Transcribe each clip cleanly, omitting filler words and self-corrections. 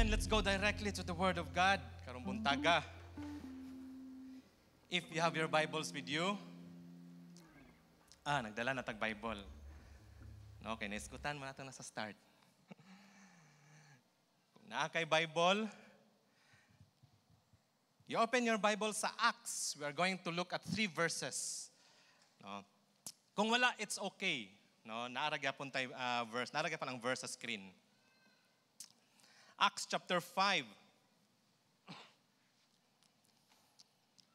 Amen. Let's go directly to the Word of God. Karong buntaga. If you have your Bibles with you, nagdala na tag Bible. No, okay, naisgutan mo na ito nasa start. Kung naa kay Bible, you open your Bible sa Acts. We are going to look at three verses. No? Kung wala, it's okay. No, naa ra gyapon tay verse, naa ra gyapon ang verse sa screen. Acts chapter 5.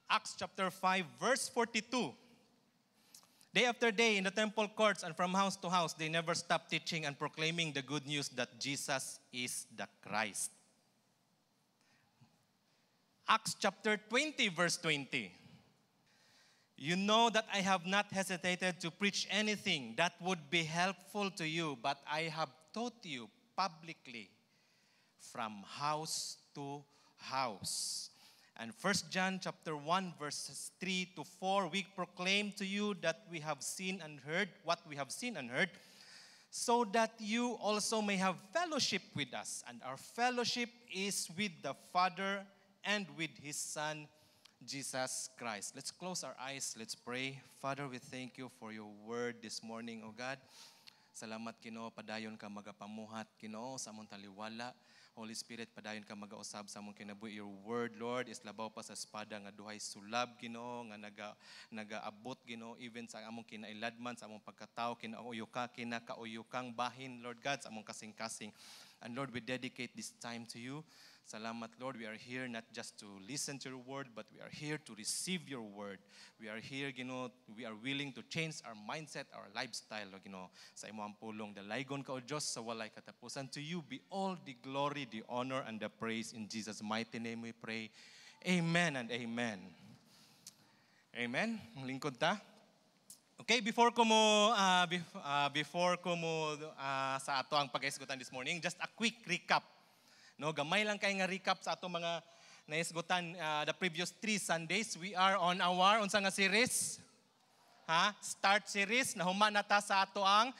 Acts chapter 5 verse 42. Day after day in the temple courts and from house to house, they never stopped teaching and proclaiming the good news that Jesus is the Christ. Acts chapter 20 verse 20. You know that I have not hesitated to preach anything that would be helpful to you, but I have taught you publicly from house to house. And 1 John chapter 1 verses 3 to 4, we proclaim to you that we have seen and heard what we have seen and heard, so that you also may have fellowship with us. And our fellowship is with the Father and with His Son, Jesus Christ. Let's close our eyes. Let's pray. Father, we thank you for your word this morning, O God. Salamat, Ginoo, padayon ka magapamuhat, Ginoo, sa among taliwala. Holy Spirit, padayon ka magausab sa among kinabuhi. Your word, Lord, is labaw pa sa espada nga duhay sulab, Ginoo, nga nagaabot, Ginoo, even sa among kinailadman, sa among pagkatao, kinakauyukang bahin, Lord God, sa among kasing-kasing. And Lord, we dedicate this time to you. Salamat, Lord. We are here not just to listen to your word, but we are here to receive your word. We are here, Ginoo, we are willing to change our mindset, our lifestyle, Ginoo, sa imong pulong. Dalaygon ka, O Diyos, sa walay katapusan. To you be all the glory, the honor, and the praise. In Jesus' mighty name we pray. Amen and amen. Amen. Lingkod ta. Okay, before ko mo sa ato ang pag-isgutan this morning, just a quick recap. No, gamay lang kay nga recap sa ato mga naisgutan the previous 3 Sundays. We are on our unsa nga series? Ha? Start series. Nahuman na ta sa ato ang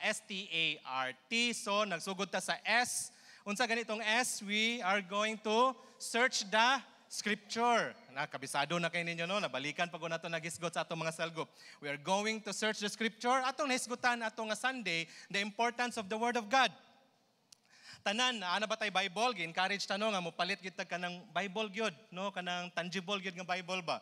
START. So nagsugod ta sa S. Unsa ganitong S? We are going to search the scripture. Na kabisado na kay ninyo, no, nabalikan pag nato nagisgot sa atong mga cell group. We are going to search the scripture. Atong nahisgutan ato nga Sunday, the importance of the word of God. Tanan, ana ba tay Bible? Gi-encourage ta, no, nga mopalit gyud ta kanang Bible gyud, no, kanang tangible gyud nga Bible ba.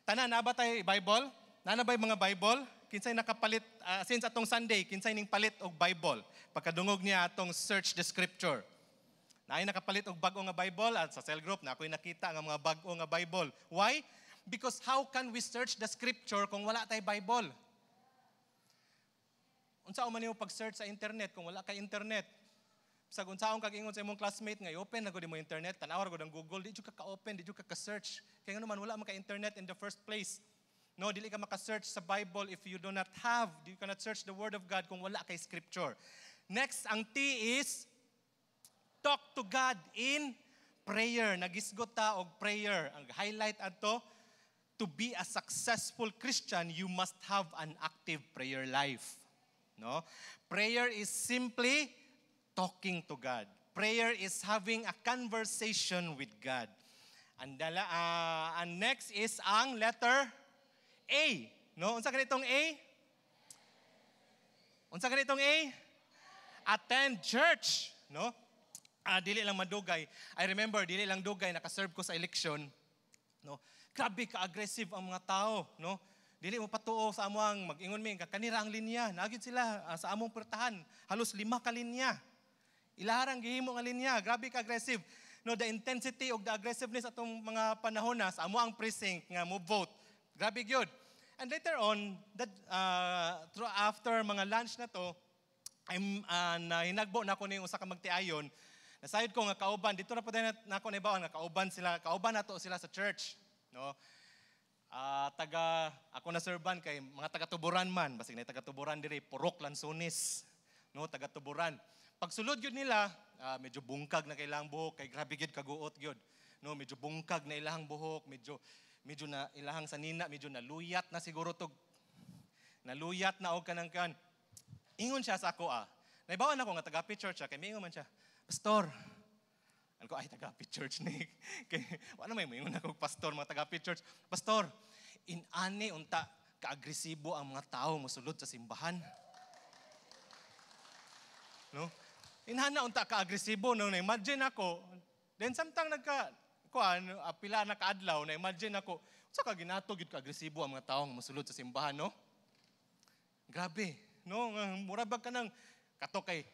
Tanan, naa ba tay Bible? Naa na bay mga Bible? Kinsay nakapalit since atong Sunday, kinsay ning palit og Bible? Pagkadungog niya atong search the scripture. Naay nakapalit og bag-o nga Bible at sa cell group na ako'y nakita nga mga bag-o nga Bible. Why? Because how can we search the scripture kung wala tay Bible? Unsa man nimo pag-search sa internet kung wala kay internet? Sa unsaon kag ingon sa imong classmate nga i-open na gud mo internet, tan-awa gud ang Google, di jud ka ka-open, di jud ka ka-search. Kay ngano man wala man ka internet in the first place. No, dili ka maka-search sa Bible if you do not have, you cannot search the Word of God kung wala kay scripture. Next, ang T is talk to God in prayer. Nagisgot ta og prayer. Ang highlight adto, to be a successful Christian, you must have an active prayer life. No? Prayer is simply talking to God. Prayer is having a conversation with God. And next is ang letter A. No? Unsa ganitong A? Unsa ganitong A? Attend church, no? Dili lang madugay. I remember dili lang dugay nakaserve ko sa election, no? Grabe ka-aggressive ang mga tao, no? Dili mo patuo sa among mag-ingon mi kanira ang linya. Naa gyud sila sa among pertahan, halos lima ka linya. Ilaharang gihimo nga linya, grabe ka-aggressive. No, the intensity og the aggressiveness atong mga panahon na sa amo ang precinct nga mo vote. Grabe gyud. And later on, that after mga lunch na to, I'm nahinagbo na ako ning usa ka magtiayon. Nasayod ko nga kauban dito na po na, na ako naibawan nga kauban sila, kauban nato sila sa church, no? Taga ako na serban kay mga taga Tuburan man, basig na taga Tuburan diri, Purok Lansones, no, taga Tuburan. Pagsulod gyud nila, medyo bungkag na kay ilang buhok kay grabe gyud kaguot gyud. No, medyo bungkag na ilahang buhok, medyo medyo na ilahang sanina, medyo naluyat na siguro tog naluyat na og kanang kan. Ingon siya sa ako ah. Naibawan ako nga taga church siya kay miingon man siya. "Pastor, Ano ko, ay, taga-Happy Church ni. Kay, wala may moingon ako, pastor, mga taga-Happy Church. "Pastor, inani unta kaagresibo ang mga tao mosulod sa simbahan." No? Inana unta ka-agresibo, no? Na-imagine ako, then samtang nagka kuan pila na kaadlaw, na imagine ako, sa ka ginato gyud ka-agresibo ang mga tawo nga mosulod sa simbahan, no? Grabe, no? Mura bag ka nang kato kay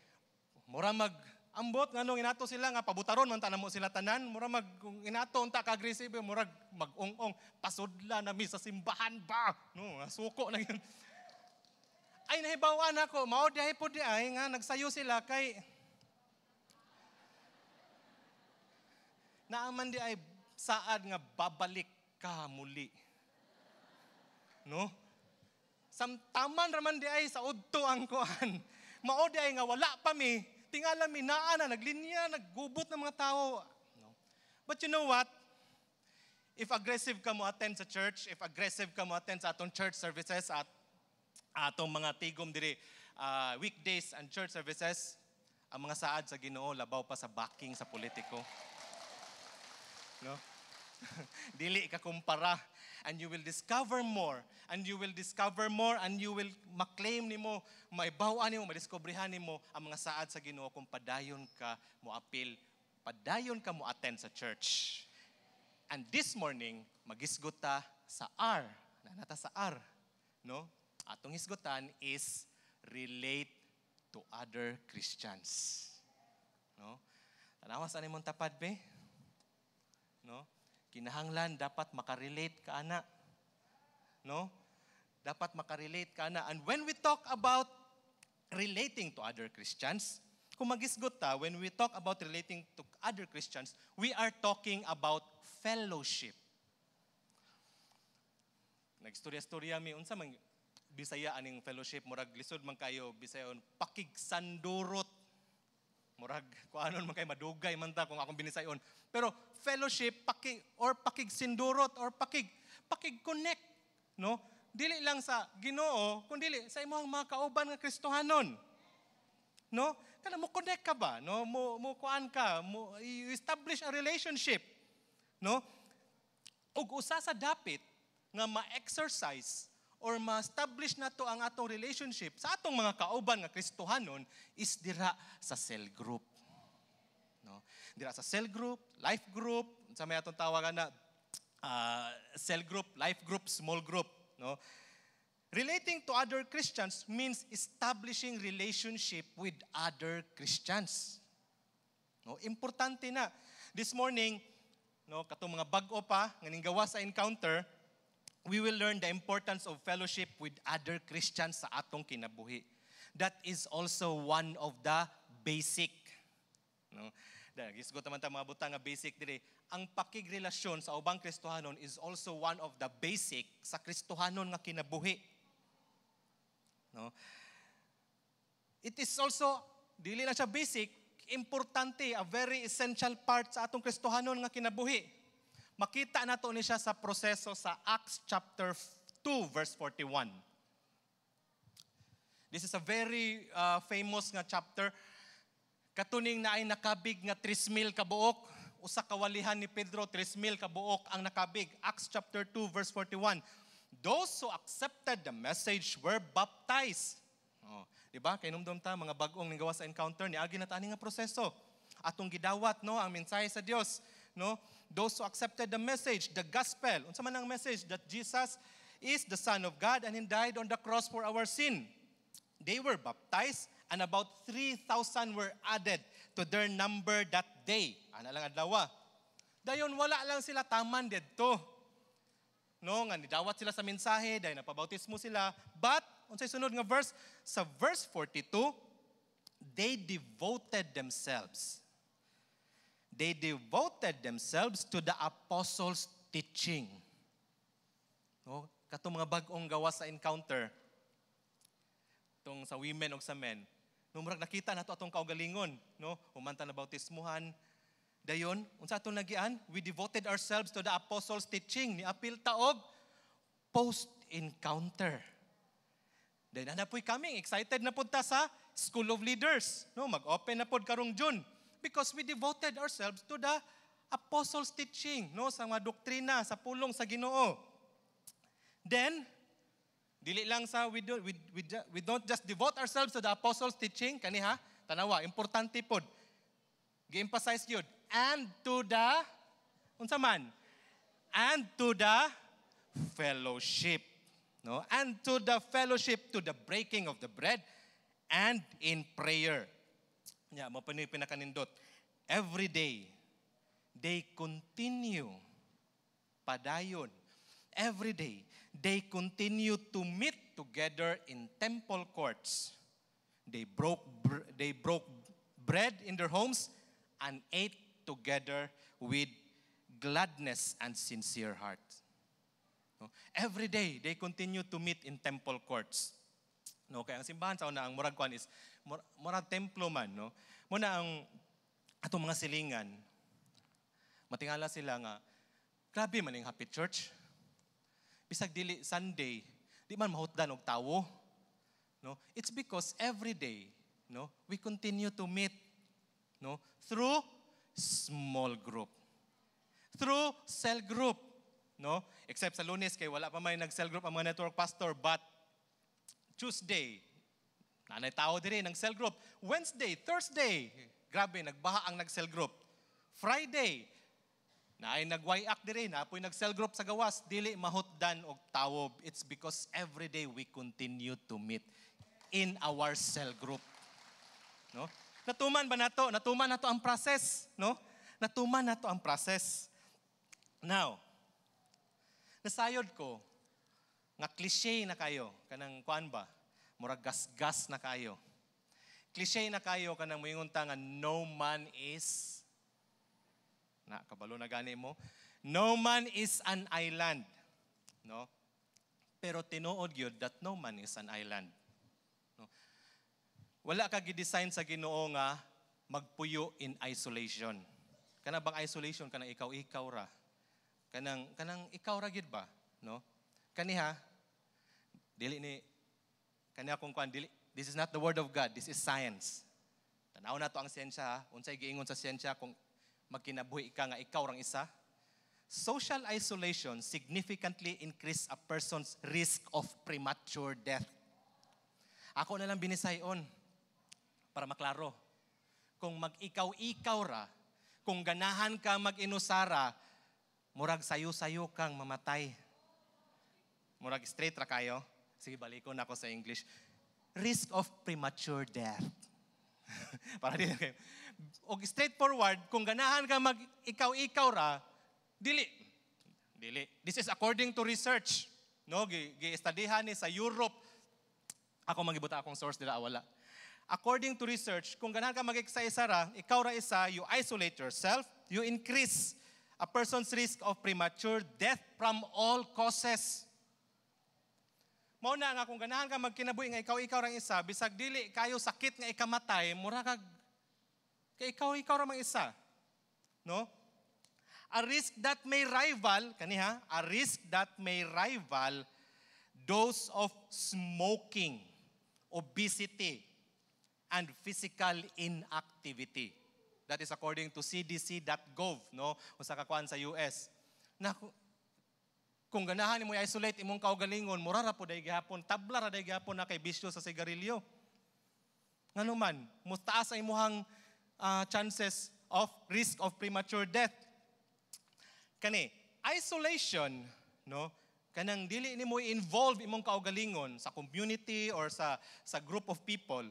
mura mag ambot nganong inato sila nga pabutaron man ta namo sila tanan, mura mag kung inato unta ka-agresibo, murag mag-ong-ong, "Pasudla na mi sa simbahan ba," no? Suko na yun. Ay, nahibawan ako, mao diay po di ay nga nagsayo sila kay naaman di ay saad nga babalik ka muli. No? Samtaman raman di ay sa udto ang kuan. Mao di ay nga wala pa mi, tingala mi naa na naglinya, naggubot ng mga tao. No? But you know what? If aggressive ka mo attend sa church, if aggressive ka mo attend sa atong church services at atong mga tigom diri weekdays and church services, ang mga saad sa Ginoo labaw pa sa backing sa politiko. No? Dili ka kumpara, and you will discover more and you will discover more and you will maklaim nimo, maibaw-an nimo, madiskobrehan nimo ang mga saad sa Ginoo kung padayon ka mo apil, padayon ka mo attend sa church. And this morning, magisgot ta sa R. Nanata sa R, no? Atong hisgutan is relate to other Christians. No? Tanawa sa nimong tapad be. No? Kinahanglan dapat makarelate ka ana. No? Dapat makarelate ka ana. And when we talk about relating to other Christians, kung magisgot ta, when we talk about relating to other Christians, we are talking about fellowship. Nagstorya-storya mi unsa man Bisaya aning fellowship, murag lisod man kayo Bisayon, pakigsandurot. Murag kuanon man kay madugay man ta kung akong binisayon. Pero fellowship paki or pakigsindurot or pakig-connect, no? Dili lang sa Ginoo, kundi sa imong mga kauban nga Kristohanon. No? Kana mo connect ka ba, no? Mo kuan ka, mo you establish a relationship, no? Ug usa sa dapit nga ma-exercise or ma-establish nato ang atong relationship sa atong mga kauban nga Kristohanon is dira sa cell group. No? Dira sa cell group, life group, sa may atong tawagan na cell group, life group, small group, no? Relating to other Christians means establishing relationship with other Christians. No, importante na. This morning, no, katong mga bag-o pa nga gawa sa encounter, we will learn the importance of fellowship with other Christians sa atong kinabuhi. That is also one of the basic. No? Gisgot naman ta mga butang nga basic diri. Ang pakigrelasyon sa ubang Kristohanon is also one of the basic sa Kristohanon nga kinabuhi. No? It is also, dili lang siya basic, importante, a very essential part sa atong Kristohanon nga kinabuhi. Makita nato ni siya sa proseso sa Acts chapter 2 verse 41. This is a very famous nga chapter. Katuning na ay nakabig nga 3,000 kabuok. Usa ka walihan ni Pedro, 3,000 kabuok ang nakabig. Acts chapter 2 verse 41. Those who accepted the message were baptized. Oh, di ba? Kay numdum ta mga bag-ong ninggawa sa encounter niagi na ta ani nga proseso. Atong gidawat, no, ang mensahe sa Dios, no? Those who accepted the message, the gospel. Unsa man ang message? That Jesus is the Son of God and He died on the cross for our sin. They were baptized and about 3,000 were added to their number that day. Ana lang adlaw. Dayon wala lang sila taman didto. No, nga nidawat sila sa mensahe, dayon napabautismo sila. But unsay sunod nga verse? Sa verse 42, they devoted themselves. They devoted themselves to the apostles' teaching. No, katong mga bag-ong gawa sa encounter, tong sa women o sa men, no, murag nakita nato atong kaugalingon, no? Humanta na bautismuhan. Dayon, unsa atong nagian? We devoted ourselves to the apostles' teaching. Ni apil ta og post-encounter. Then ana po'y coming, excited na pud ta sa School of Leaders, no? Mag-open na pod karong June. Because we devoted ourselves to the apostles' teaching, no, sa mga doktrina, sa pulong sa Ginoo. Then, dili lang sa we, do, we don't just devote ourselves to the apostles' teaching, kaniha, tanawa, importante pod. Gi-emphasize yun. And to the, unsa man? And to the fellowship. No? And to the fellowship, to the breaking of the bread, and in prayer. Ya, mao pa ni pinakanindot. Every day, they continue, padayon. Every day, they continue to meet together in temple courts. They broke bread in their homes and ate together with gladness and sincere hearts. No? Every day, they continue to meet in temple courts. No, kaya ang simbahan sa una, ang murag kwan is murag templo man, no. Muna ang atong mga silingan, matingala sila nga grabe man ning Happy Church. Bisag dili Sunday, di man mahutdan og tawo. No? It's because every day, no, we continue to meet, no, through small group. Through cell group, no? Except sa Lunes kay wala pa may nag-cell group ang mga network pastor, but Tuesday, nanay tao diri ng cell group. Wednesday, Thursday, grabe, nagbaha ang nag-cell group. Friday, naay nagwayak diri, napoy nag-cell group sa gawas, dili mahutdan og tawo. It's because every day we continue to meet in our cell group. No? Natuman ba nato? Natuman nato ang process, no? Natuman nato ang process. Now, nasayod ko nga cliche na kayo kanang kuan ba? Murag gas-gas na kayo. Cliche na kayo kanang moingon ta nga no man is na kabalo na gani mo. No man is an island. No? Pero tinuod gyud that no man is an island. No? Wala ka gi-design sa Ginoo nga magpuyo in isolation. Kana bang isolation, kanang ikaw-ikaw ra? Kanang ikaw ra gyud ba, no? Kaniha dili ni kani akong kuan, dili, this is not the word of God, this is science. Tanaw na to ang siyensya ha. Unsay giingon sa siyensya kung magkinabuhi ka nga ikaw rang isa? Social isolation significantly increase a person's risk of premature death. Ako na lang binisayon para maklaro. Kung mag-ikaw-ikaw ra, kung ganahan ka mag-inusara, murag sayo-sayo kang mamatay. Murag straight ra kayo. Sige, balikon ako sa English. Risk of premature death. Para di kayo. Og straightforward, kung ganahan ka mag ikaw-ikaw ra, dili. Dili. This is according to research. No, gi-studyhan ni sa Europe. Ako magibuta akong source nila, wala. According to research, kung ganahan ka mag-isa ra, ikaw ra isa, you isolate yourself, you increase a person's risk of premature death from all causes. Mao na nga kung ganahan ka magkinabuhi nga ikaw-ikaw rang isa, bisag dili kayo sakit nga ikamatay, mura kag kay ikaw-ikaw ra mang isa. No? A risk that may rival, kaniha, a risk that may rival those of smoking, obesity, and physical inactivity. That is according to cdc.gov, no? Usa ka kuan sa US. Na kung ganahan nimo i-isolate imong kaugalingon, mura ra po day gihapon, tabla ra day gihapon na kay bisyo sa sigarilyo. Ngano man, mustaas ang imuhang chances of risk of premature death. Kani, isolation, no? Kanang dili nimo i-involve imong kaugalingon sa community or sa group of people.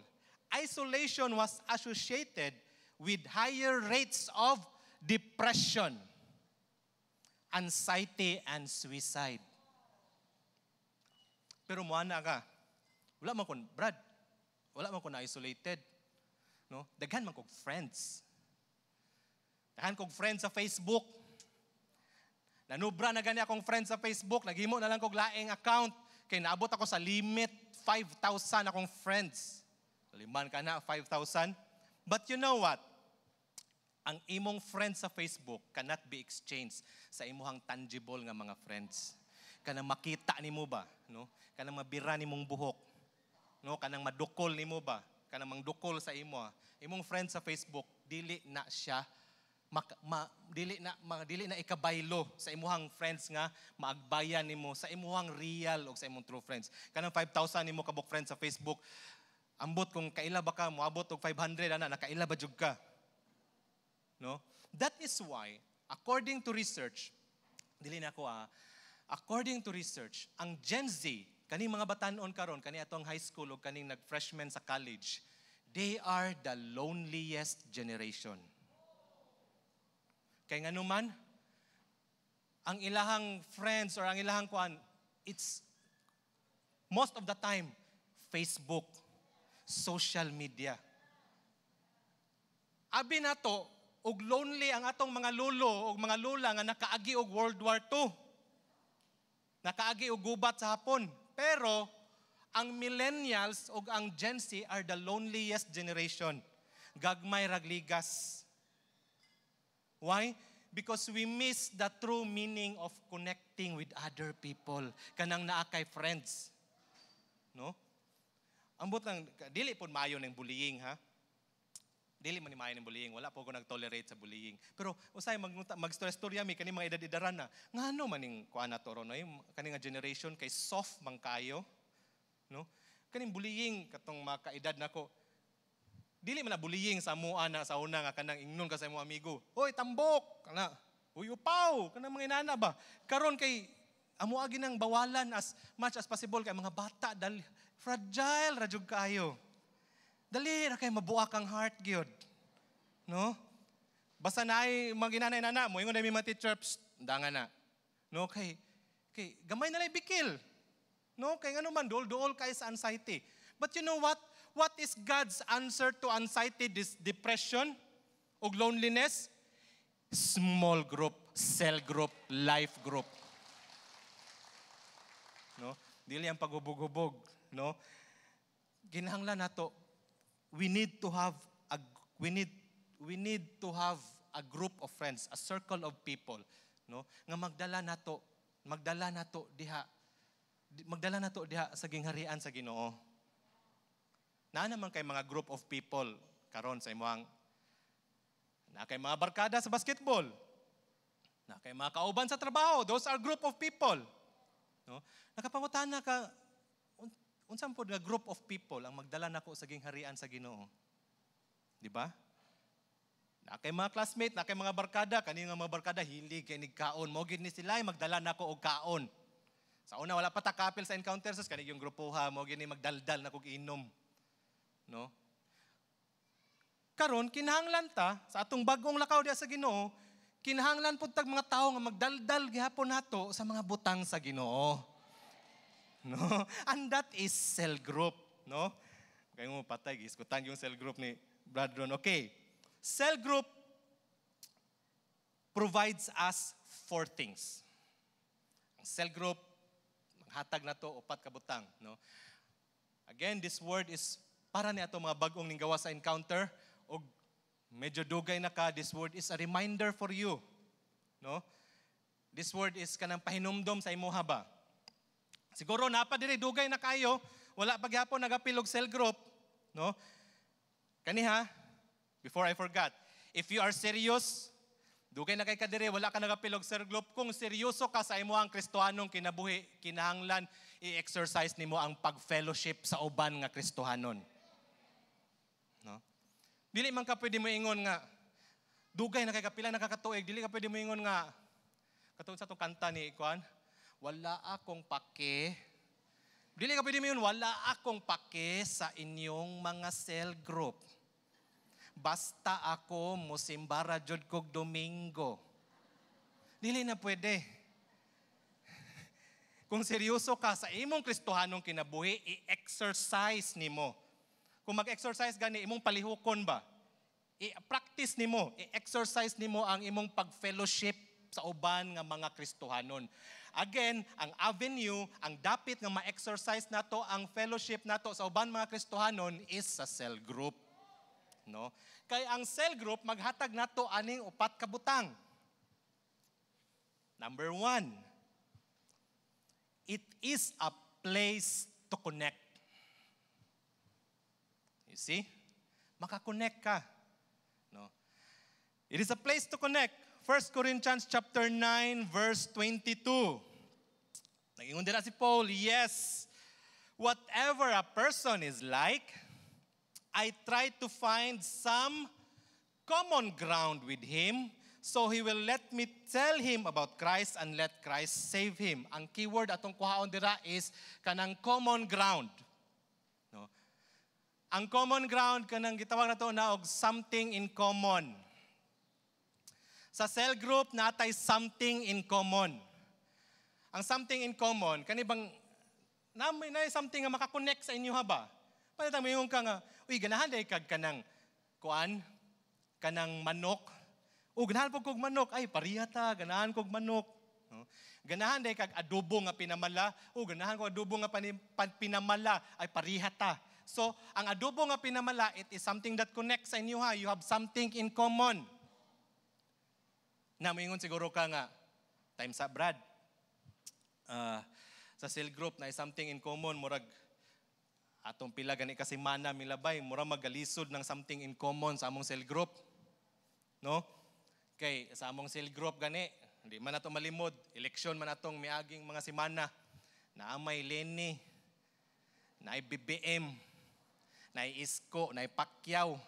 Isolation was associated with higher rates of depression, anxiety, and suicide. Pero muana ka, wala man kon, Brad, wala man ko na isolated. No? Daghan man kog friends. Daghan kog friends sa Facebook. Nanubra na gani akong friends sa Facebook, naghimo na lang kog laing account kay naabot ako sa limit 5,000 akong friends. Liman ka na 5,000. But you know what? Ang imong friends sa Facebook cannot be exchanged sa imuhang tangible nga mga friends. Kanang makita nimo ba, no? Kanang mabira nimong buhok, no? Kanang madukol nimo ba? Kanang mangdukol sa imo. Imong friends sa Facebook Dili na siya dili na ikabaylo sa imuhang friends nga maagbayan nimo sa imuhang real o sa imong true friends. Kanang 5,000 nimo kabuk friends sa Facebook, ambot kung kaila ba ka moabot og 500 ana, nakaila ba jud ka? No? That is why, according to research, dili na ako according to research, ang Gen Z, kaning mga batanon karon, kani atong high school o kaning nag-freshman sa college, they are the loneliest generation. Kay ngano man, ang ilahang friends or ang ilahang kuan, it's most of the time Facebook, social media. Abi nato og lonely ang atong mga lolo og mga lola nga nakaagi og World War II. Nakaagi og gubat sa Hapon. Pero ang millennials ug ang Gen Z are the loneliest generation. Gagmay rag ligas. Why? Because we miss the true meaning of connecting with other people. Kanang naa kay friends. No? Ambot lang, dili po maayo ng bullying, ha? Dili man ni maayo ng bullying. Wala po ko nag-tolerate sa bullying. Pero usay mag-storya mi kani mga edad-edaran na. Ngano man ning kuan na to ron, no? Kani nga generation kay soft man kayo. No? Kaning bullying katong mga kaedad nako. Dili man na bullying sa amoa na sa una nga kanang ingnon ka sa imong amigo. "Hoy, tambok!" Kana. "Uy, upaw!" Kanang mga inana ba? Karon kay amo agi nang bawalan as much as possible kay mga bata dali fragile ra jud kaayo. Dali ra kay mabuak ang heart gyud. No? Basta naay maginanay nana mo ingon na mi mga teacher, "Psst, dangan na." No, kay gamay na lay bikil. No, kay ngano man duol-duol kay sa anxiety. But you know what? What is God's answer to anxiety, this depression, ug loneliness? Small group, cell group, life group. No? Dili ang paghubog-hubog, no? Ginahanglan nato, we need to have a group of friends, a circle of people, no? Nga magdala nato diha sa gingharian sa Ginoo. Naa naman kay mga group of people karon sa imong, naa kay mga barkada sa basketball. Naa kay mga kauban sa trabaho. Those are group of people. No? Nakapangutana ka, unsa pod nga group of people ang magdala nako sa gingharian sa Ginoo? Di ba? Naa kay mga classmate, naa kay mga barkada, kani nga mga barkada hilig kay kaon. Mo gid ni sila ay magdala nako og kaon. Sa una wala pa ta kapil sa Encounters, kani yung grupo ha, mo gid ni magdaldal na kog inom. No? Karon kinahanglan ta sa atong bagong lakaw diha sa Ginoo, kinahanglan pud tag mga tawo nga magdaldal gihapon nato sa mga butang sa Ginoo. No? And that is cell group, no? Kay mo patay giskutan yung cell group ni Brad Ron. Okay. Cell group provides us four things. Ang cell group maghatag nato upat ka butang, no? Again, this word is para ni ato mga bag-ong ninggawa sa Encounter og medyo dugay na ka, this word is a reminder for you. No? This word is kanang pahinumdom sa imuha ba? Siguro napa diri dugay na kayo, wala pa gyapon nagapil og cell group, no? Kaniha, before I forgot, if you are serious, dugay na kay ka diri, wala ka nagapil og cell group, kung seryoso ka sa imuhang Kristohanong kinabuhi, kinahanglan i-exercise nimo ang pag-fellowship sa uban nga Kristohanon. No? Dili man ka pwede mo ingon nga dugay na kay kapila nakakatuig, dili ka pwede mo ingon nga katong sa tong kanta ni kuan, "Wala akong pake." Dili ka pwede mo ingon, "Wala akong pake sa inyong mga cell group. Basta ako musimbara jud kog Domingo." Dili na pwede. Kung seryoso ka sa imong Kristohanong kinabuhi, i-exercise nimo. Kung mag-exercise gani, imong palihukon ba? I-practice nimo, i-exercise nimo ang imong pag-fellowship sa uban nga mga Kristohanon. Again, ang avenue, ang dapit nga ma-exercise nato ang fellowship nato sa uban mga Kristohanon is sa cell group. No? Kay ang cell group maghatag nato aning upat ka butang. Number 1, it is a place to connect. You see? Makakonect ka. No? It is a place to connect. 1 Corinthians chapter 9 verse 22. Nag-ingon dira si Paul, "Yes, whatever a person is like, I try to find some common ground with him so he will let me tell him about Christ and let Christ save him." Ang keyword atong kuhaon dira is kanang common ground. No? Ang common ground, kanang gitawag nato na og something in common. Sa cell group, natay something in common. Ang something in common, kani bang naay na something nga maka-connect sa inyo ha ba? Palitan mo yung ka nga, "Uy, ganahan diay kag kanang kuan, kanang manok. O, ganahan pud kog manok." "Ay, pariha ta, ganahan kog manok." No? "Ganahan diay kag adobo nga pinamala." "O, ganahan ko adobo nga pinamala." "Ay, pariha ta." So, ang adobo nga pinamala, it is something that connects sa inyo ha. You have something in common. Na moingon siguro ka nga, time sa Brad, sa cell group na something in common, murag atong pila gani kasi mana milabay, mura magalisod ng something in common sa among cell group. No? Kay sa among cell group gani, hindi man nato malimod, eleksyon man atong miaging mga semana. Naa may Leni, naay BBM, naay Isko, naay Pacquiao.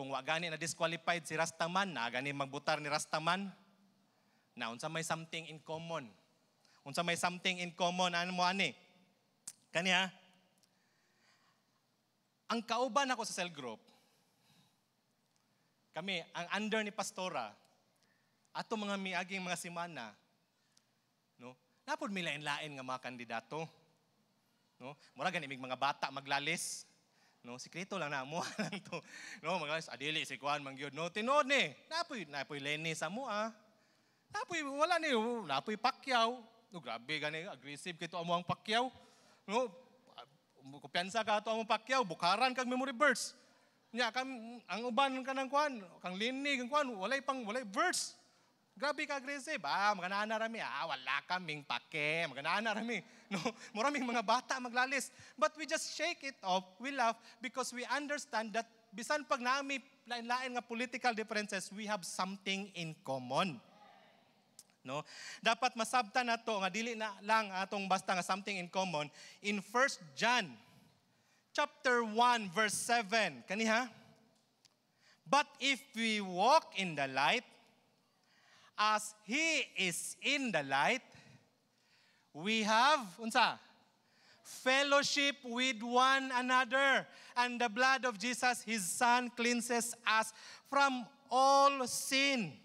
Kung wa gani na disqualified si Rastaman, na gani magbutar ni Rastaman. Na unsa may something in common? Unsa may something in common ano mo ani? Kaniya, ang kauban ako sa cell group, kami, ang under ni Pastora, ato mga miaging mga semana, no? Napod mi lain-lain nga mga kandidato. No? Mura gani mig mga bata maglalis. No, sikreto lang na mo lang to. No, maglalis adili si kuan man gyud, no. Tinuod ni. Napoy Leni sa mo ah. Napoy wala ni, napoy Pacquiao. No, grabe gani aggressive kito amo ang Pacquiao. No, kumpiyansa ka ato among Pacquiao, bukaran kag memory verse. Nya kam ang uban kanang kuan, kang Leni kang kuan, walay pang walay verse. Grabe ka aggressive. Ah, maganana rami. Ah, wala kaming pake. Maganana rami. No, maraming mga bata maglalis. But we just shake it off. We laugh because we understand that bisan pag nami lain-lain nga political differences, we have something in common. No? Dapat masabtan nato nga dili na lang atong basta nga something in common. In 1 John chapter 1 verse 7, kaniha? "But if we walk in the light, as He is in the light, we have," unsa? "Fellowship with one another. And the blood of Jesus, His Son, cleanses us from all sin."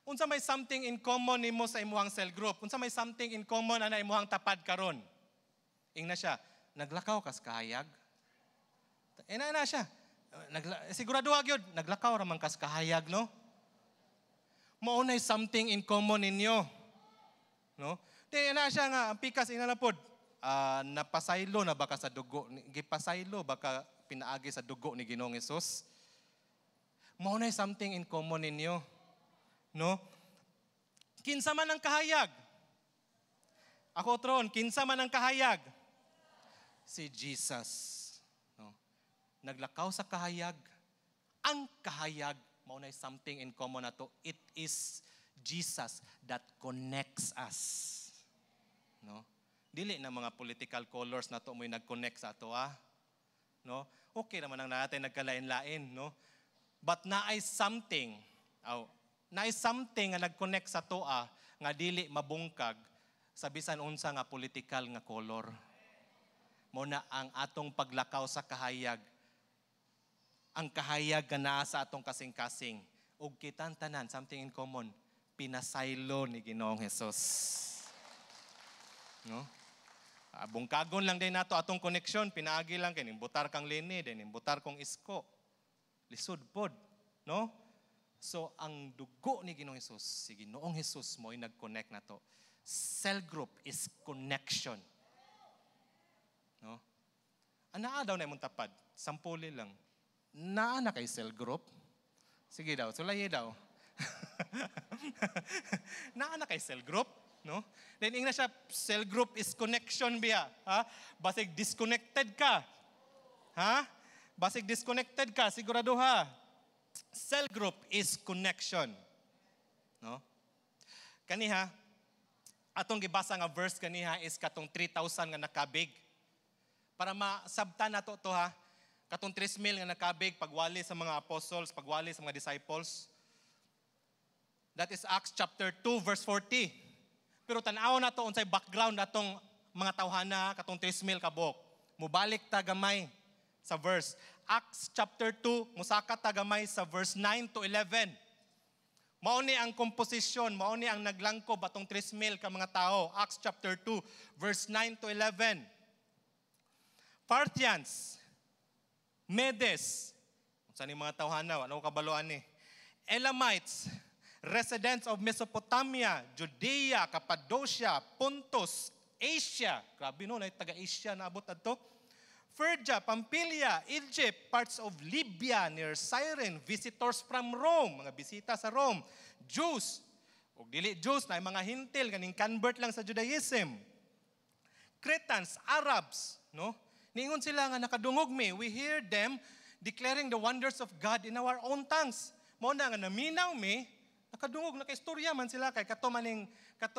Unsa may something in common nimo sa imuhang cell group? Unsa may something in common ana imuhang tapad karon? Ingna siya, "Naglakaw kas kahayag." Ina na siya. Sigurado gyud, naglakaw ra man kas kahayag, no? Mao nay something in common ninyo. No? Di na siya nga ang pikas ina na pod. Napasaylo na ba ka sa dugo? Gipasaylo ba ka pinaagi sa dugo ni Ginoong Hesus? Mao nay something in common ninyo. No? Kinsa man ang kahayag? Ako tron, kinsa man ang kahayag? Si Jesus. No? Naglakaw sa kahayag. Ang kahayag, mao nay something in common nato. It is Jesus that connects us. No? Dili na mga political colors nato mo'y nag-connect sa ato ah. No? Okay naman ang natin nagkalain-lain, no? But naay something, aw, naay something nga nag-connect sa toa nga dili mabungkag sa bisan unsa nga political nga color. Mao na ang atong paglakaw sa kahayag. Ang kahayag nga naa sa atong kasing-kasing. Ug kitang tanan, something in common, pinasaylo ni Ginoong Hesus. No? Bungkagon lang din nato atong connection, pinaagi lang kay nimbutar kang Leni, din nimbutar kong Isko. Lisod pod, no? So ang dugo ni Ginoong Hesus, si Ginoong Hesus mo'y nag-connect nato. Cell group is connection. No? Anaa daw na imong tapad, sampuli lang. Naa na kay cell group? Sige daw, sulayi daw. Naa na kay cell group? No? Then ingna siya, cell group is connection biya. Ha? Basig disconnected ka. Ha? Basig disconnected ka, sigurado ha. Cell group is connection. No? Kaniha, atong gibasa nga verse kaniha is katong 3,000 nga nakabig. Para masabtan nato to ha, katong 3,000 nga nakabig pagwali sa mga apostles, pagwali sa mga disciples. That is Acts chapter 2 verse 40. Pero tan-aw nato unsay background atong mga tawhana, katong 3,000 kabok. Mubalik ta gamay sa verse. Acts chapter 2, musaka ta gamay sa verse 9 to 11. Mao ni ang komposisyon, mao ni ang naglangkob atong 3,000 ka mga tao. Acts chapter 2, verse 9 to 11. Parthians, Medes, unsa ni mga tawhana, wala ko kabaloan ni. Elamites, residents of Mesopotamia, Judea, Cappadocia, Pontus, Asia. Grabe no, na taga-Asia na abot adto. Phrygia, Pamphylia, Egypt, parts of Libya near Cyrene, visitors from Rome, mga bisita sa Rome, Jews, ug dili Jews na mga Hentil kaning convert lang sa Judaism. Cretans, Arabs, no? Niingon sila nga nakadungog mi, we hear them declaring the wonders of God in our own tongues. Mao na nga naminaw mi, nakadungog, nakaistorya man sila kay kato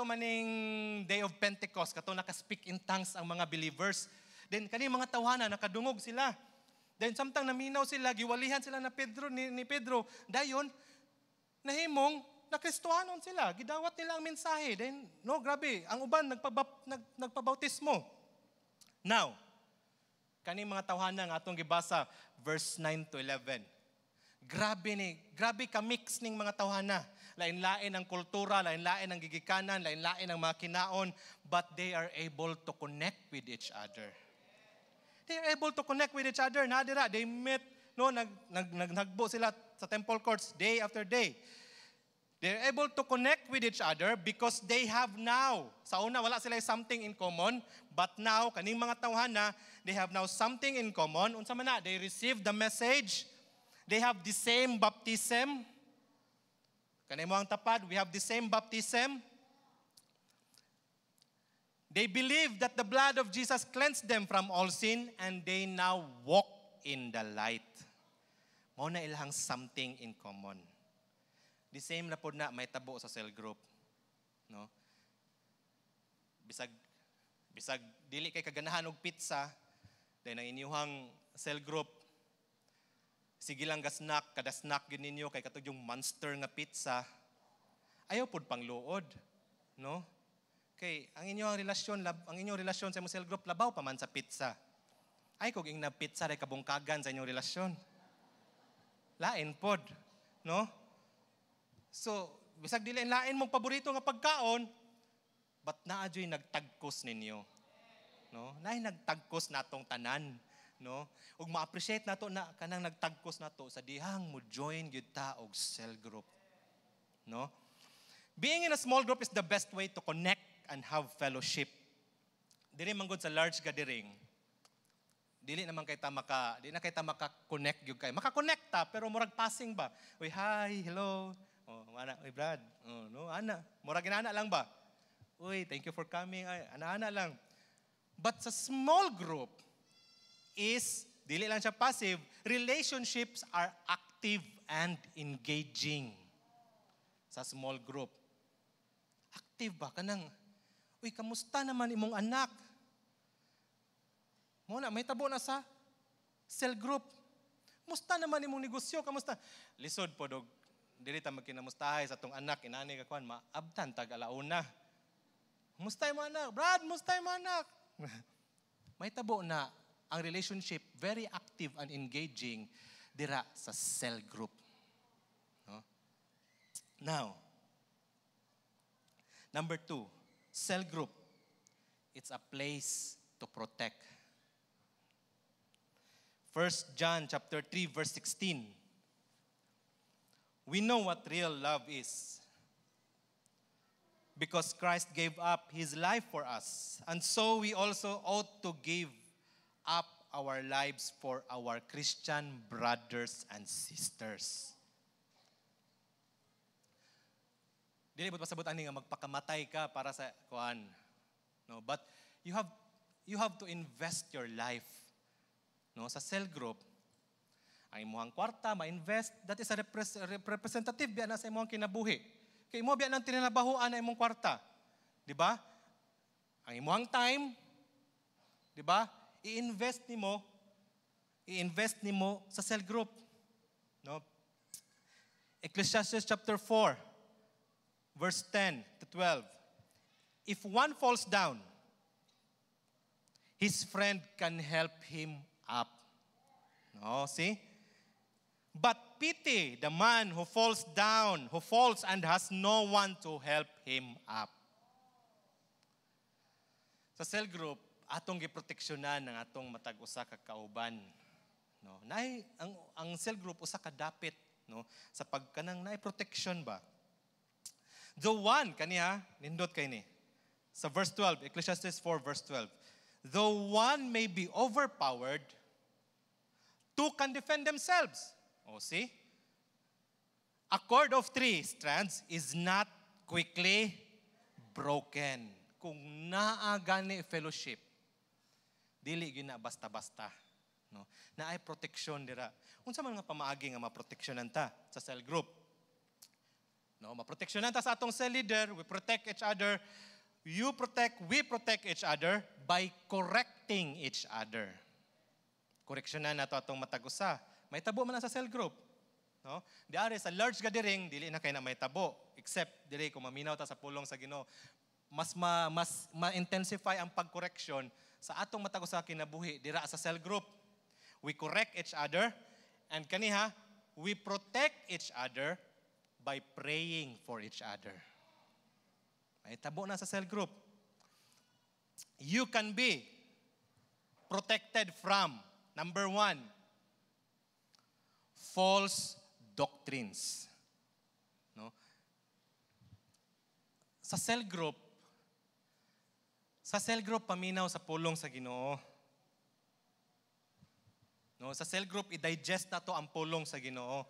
maning day of Pentecost, kato naka-speak in tongues ang mga believers. Then kani mga tawhana nakadungog sila. Then samtang naminaw sila, giwalihan sila na Pedro ni Pedro. Dayon nahimong nakristohanon sila, gidawat nila ang mensahe. Then no, grabe, ang uban nagpabautismo. Now, kani mga tawhana nga atong gibasa verse 9 to 11. Grabe ni, grabe ka mix ning mga tawhana. Lain-lain ang kultura, lain-lain ang gigikanan, lain-lain ang mga kinaon, but they are able to connect with each other. They are able to connect with each other. Na dira, they met, no, nag, nag, nag, nagbo sila sa temple courts day after day. They're able to connect with each other because they have now. Sa una, wala sila something in common. But now, kaning mga tawhana, they have now something in common. Unsa man na, they receive the message. They have the same baptism. Kanay mo ang tapad, we have the same baptism. They believe that the blood of Jesus cleansed them from all sin and they now walk in the light. Mao na ilang something in common. The same na pod na may tabo sa cell group. No? Bisag dili kay kaganahan og pizza, dahil ang inyuhang cell group sige lang ga snack, kada snack gyud ninyo kay katong yung monster nga pizza. Ayaw pod pangluod, no? Kay ang inyong relasyon sa imong cell group labaw pa man sa pizza. Ay kog ing na pizza ray kabungkagan sa inyong relasyon. Lain pod, no? So, bisag dili lain mong paborito nga pagkaon, but naa juy nagtagkos ninyo. No? Naay nagtagkos natong tanan, no? Ug ma-appreciate nato na kanang nagtagkos nato sa dihang mo join gyud ta og cell group. No? Being in a small group is the best way to connect and have fellowship. Dili man gud sa large gathering. Dili na kay ta maka-connect gyud kay. Maka-connect ta pero murag passing ba. "Uy, hi, hello." "Oh, ana, uy Brad." "Oh, no, ana." Murag inana lang ba? "Uy, thank you for coming." Ay, ana-ana lang. But sa small group is dili lang siya passive, relationships are active and engaging sa small group. Active ba kanang, "Uy, kamusta naman imong anak?" Mao na may tabo na sa cell group. "Musta naman imong negosyo? Kamusta?" Lisod po dog dili ta magkinamustahay sa atong anak inani ka kuan, maabtan tag alauna. "Musta imong anak? Brad, musta imong anak?" May tabo na ang relationship very active and engaging dira sa cell group. No? Now, number 2, cell group. It's a place to protect. 1 John chapter 3 verse 16. We know what real love is because Christ gave up his life for us. And so we also ought to give up our lives for our Christian brothers and sisters. Dili mo pasabot ani nga magpakamatay ka para sa kuan. No, but you have to invest your life. No, sa cell group. Ang imong kwarta ma-invest, that is a representative biya na sa imong kinabuhi. Kay imo biya nang tininabahuan na imong kwarta. Di ba? Ang imong time, di ba? I-invest nimo sa cell group. No? Ecclesiastes chapter 4, verse 10 to 12. If one falls down, his friend can help him up. No, see? But pity the man who falls down, who falls and has no one to help him up. Sa cell group, atong giproteksyonan ang atong matag usa ka kauban. No, naay ang cell group usa ka dapit, no, sa pagkanang naay protection ba. The one kaniya nindot kay ni. Sa verse 12, Ecclesiastes 4 verse 12. Though one may be overpowered, two can defend themselves. Oh, see? A cord of three strands is not quickly broken. Kung naa gani fellowship, dili gyud na basta-basta. No? Naay protection dira. Unsa man nga pamaagi nga maproteksyonan ta sa cell group? No, maproteksyonan ta sa atong cell leader, we protect each other. You protect, we protect each other by correcting each other. Koreksyonan nato atong matag usa. May tabo man na sa cell group. No? Di ari sa large gathering, dili na kay na may tabo except dili kung maminaw ta sa pulong sa Ginoo. Mas ma-intensify ang pag-correction sa atong matag usa kinabuhi dira sa cell group. We correct each other and kaniha, we protect each other by praying for each other. May tabo na sa cell group. You can be protected from, number one, false doctrines. No? Sa cell group paminaw sa pulong sa Ginoo. No, sa cell group i-digest na to ang pulong sa Ginoo.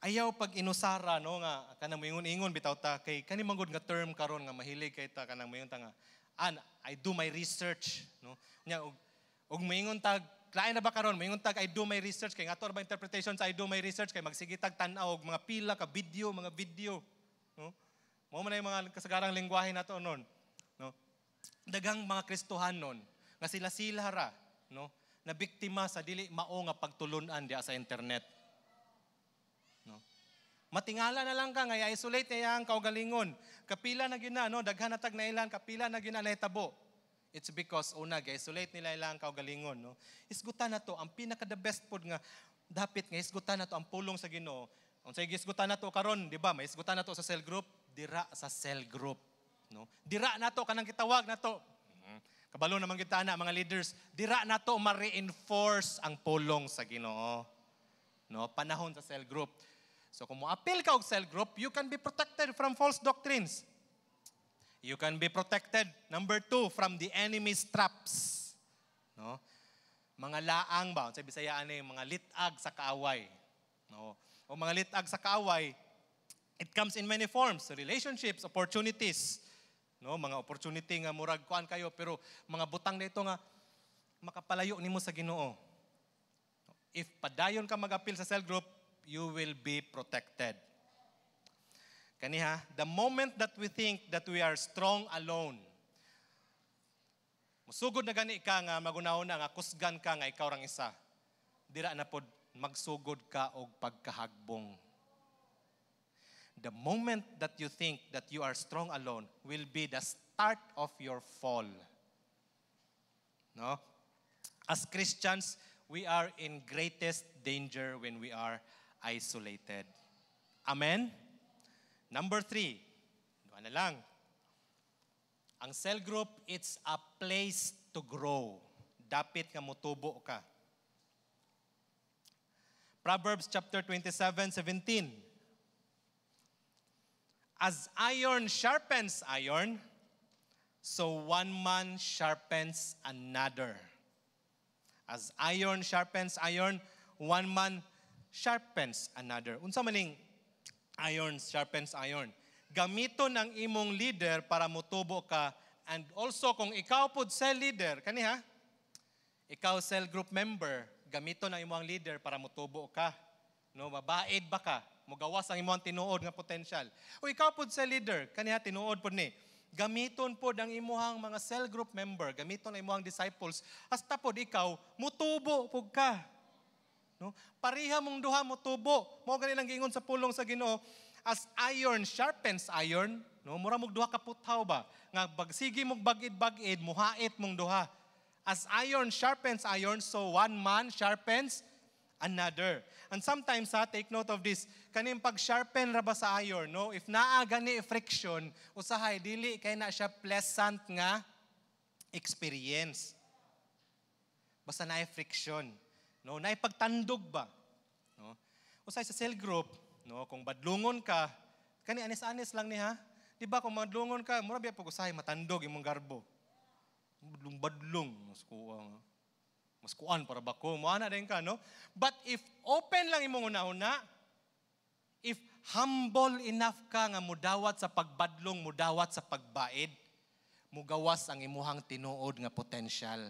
Ayaw pag inusara, no, nga kanang moingon-ingon bitaw ta kay kani man gud nga term karon nga mahilig kay ta, kanang moingon ta nga an "I do my research," no. Nya og moingon tag lain na ba karon, moingon tag "I do my research" kay ngadto ba interpretation sa "I do my research" kay magsige tag tan-aw og mga pila ka video, mga video, no. Mao man na yung mga kasagarang lengguwahe nato noon, no. Daghang mga Kristohanon nga sila sila ra, no, na biktima sa dili mao nga pagtulunan diya sa internet. No? Matingala na lang ka nga i-isolate niya ang kaugalingon. Kapila na gyud na, no, daghan na tag nailan, kapila na gyud na nahitabo. It's because una gi-isolate nila ilang kaugalingon, no. Isgutan na to ang pinaka the best pod nga dapit nga isgutan na to ang pulong sa Ginoo. Unsay gisgutan na to karon, di ba? May isgutan na to sa cell group, dira sa cell group, no. Dira na to kanang gitawag na to. Kabalo naman kita na mga leaders, dira na to ma-reinforce ang pulong sa Ginoo. No, panahon sa cell group. So kung mo-apil ka og cell group, you can be protected from false doctrines. You can be protected, number two, from the enemy's traps. No? Mga laang ba, sa Bisaya ani, mga litag sa kaaway. No? O mga litag sa kaaway, it comes in many forms, relationships, opportunities. No, mga opportunity nga murag kuan kayo pero mga butang dito nga makapalayo nimo sa Ginoo. If padayon ka mag-apil sa cell group, you will be protected. Kaniha, the moment that we think that we are strong alone, musugod na gani ka nga magunaw na nga kusgan ka nga ikaw rang isa. Dira na pod magsugod ka og pagkahagbong. The moment that you think that you are strong alone will be the start of your fall. No? As Christians, we are in greatest danger when we are isolated. Amen? Number three, duha na lang. Ang cell group, it's a place to grow. Dapit nga mutubo ka. Proverbs chapter 27, 17. As iron sharpens iron, so one man sharpens another. As iron sharpens iron, one man sharpens another. Unsa maning iron sharpens iron? Gamiton ang imong leader para mutubo ka, and also kung ikaw pud cell leader, kaniha, ikaw cell group member, gamiton ang imong leader para motubo ka. No, mabaid ba ka? Mugawas ang imong tinuod nga potential. O ikaw pod sa leader, kaniya tinuod pod ni. Gamiton pod ang imuhang mga cell group member, gamiton ang imuhang disciples, hasta pod ikaw mutubo pud ka. No? Pareha mong duha motubo. Mao gani lang giingon sa pulong sa Ginoo, as iron sharpens iron, no? Mura mog duha ka puthaw ba? Nga bagsige mog bagid-bagid, muhait mong duha. As iron sharpens iron, so one man sharpens another. And sometimes, ha, take note of this, kaning pag-sharpen ra ba sa iron, no? If naa gani friction, usahay dili kay na siya pleasant nga experience. Basta naay friction, no? Naay pagtandog ba, no? Usahay sa cell group, no, kung badlungon ka, kani anis-anis lang ni ha. Di ba kung madlungon ka, mura biya pag usahay matandog imong garbo. Badlong-badlong, mas kuha nga. Mas kuan para bako, mo ana din ka, no? But if open lang imong una-una, if humble enough ka nga mudawat sa pagbadlong, mudawat sa pagbaid, mugawas ang imuhang tinuod nga potential.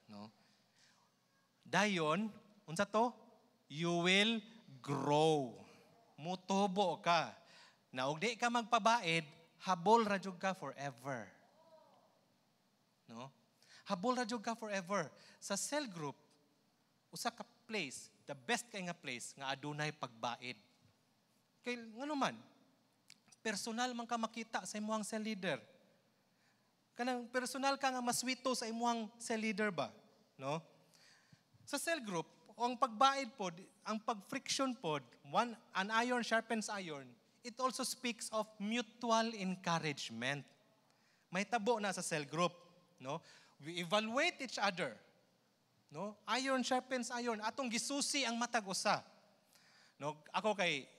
No? Dayon, unsa to? You will grow. Mutubo ka. Na og di ka magpabaid, habol ra jud ka forever. No? Habol ra jud ka forever. Sa cell group, usa ka place, the best kay nga place nga adunay pagbaid. Kay ngano man, personal man ka makita sa imong cell leader. Kanang personal ka nga maswito sa imong cell leader ba, no? Sa cell group, ang pagbaid pod, ang pag-friction pod, one an iron sharpens iron, it also speaks of mutual encouragement. May tabo na sa cell group, no? We evaluate each other. No? Iron sharpens iron. Atong gisusi ang matag usa. No, ako kay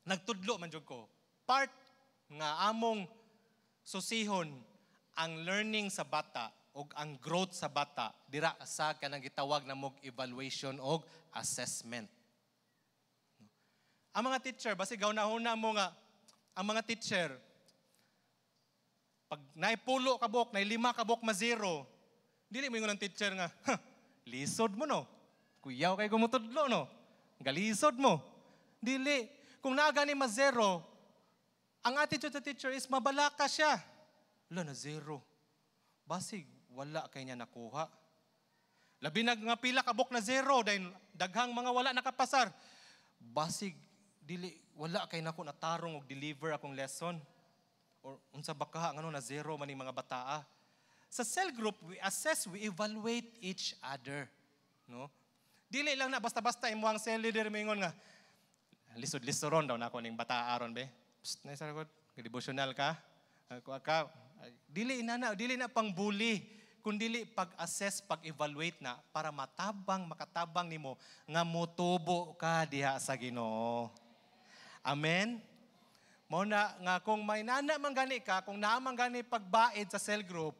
nagtudlo man jud ko. Part nga among susihon ang learning sa bata og ang growth sa bata dira sa kanang gitawag na mog evaluation og assessment. Ang mga teacher, basig na mo nga ang mga teacher pag naipulo ka buok, nailima ka buok ma zero, dili mo ingon ang teacher nga, "Ha, lisod mo no. Kuyaw kay gumutudlo no. Galisod mo." Dili. Kung naa gani ma zero, ang attitude sa teacher is mabalaka siya. Wala na zero. Basig, wala kay niya nakuha. Labi na nga pila kabuk na zero dahil daghang mga wala nakapasar. Basig, dili, wala kay nako natarong og deliver akong lesson. Or unsa ba ka ngano na zero man mga bataa. Sa cell group, we assess, we evaluate each other. No? Dili lang na basta-basta imo ang cell leader moingon nga lisod-lisoron daw nako ning bataa aron be. Psst, na sa devotional ka. Kuha ka. Dili na na, dili na pang bully, kundi pag-assess, pag-evaluate na para matabang, makatabang nimo nga motubo ka diha sa Ginoo. Amen. Mao na nga kung may nana man gani ka, kung naa man gani pagbaid sa cell group,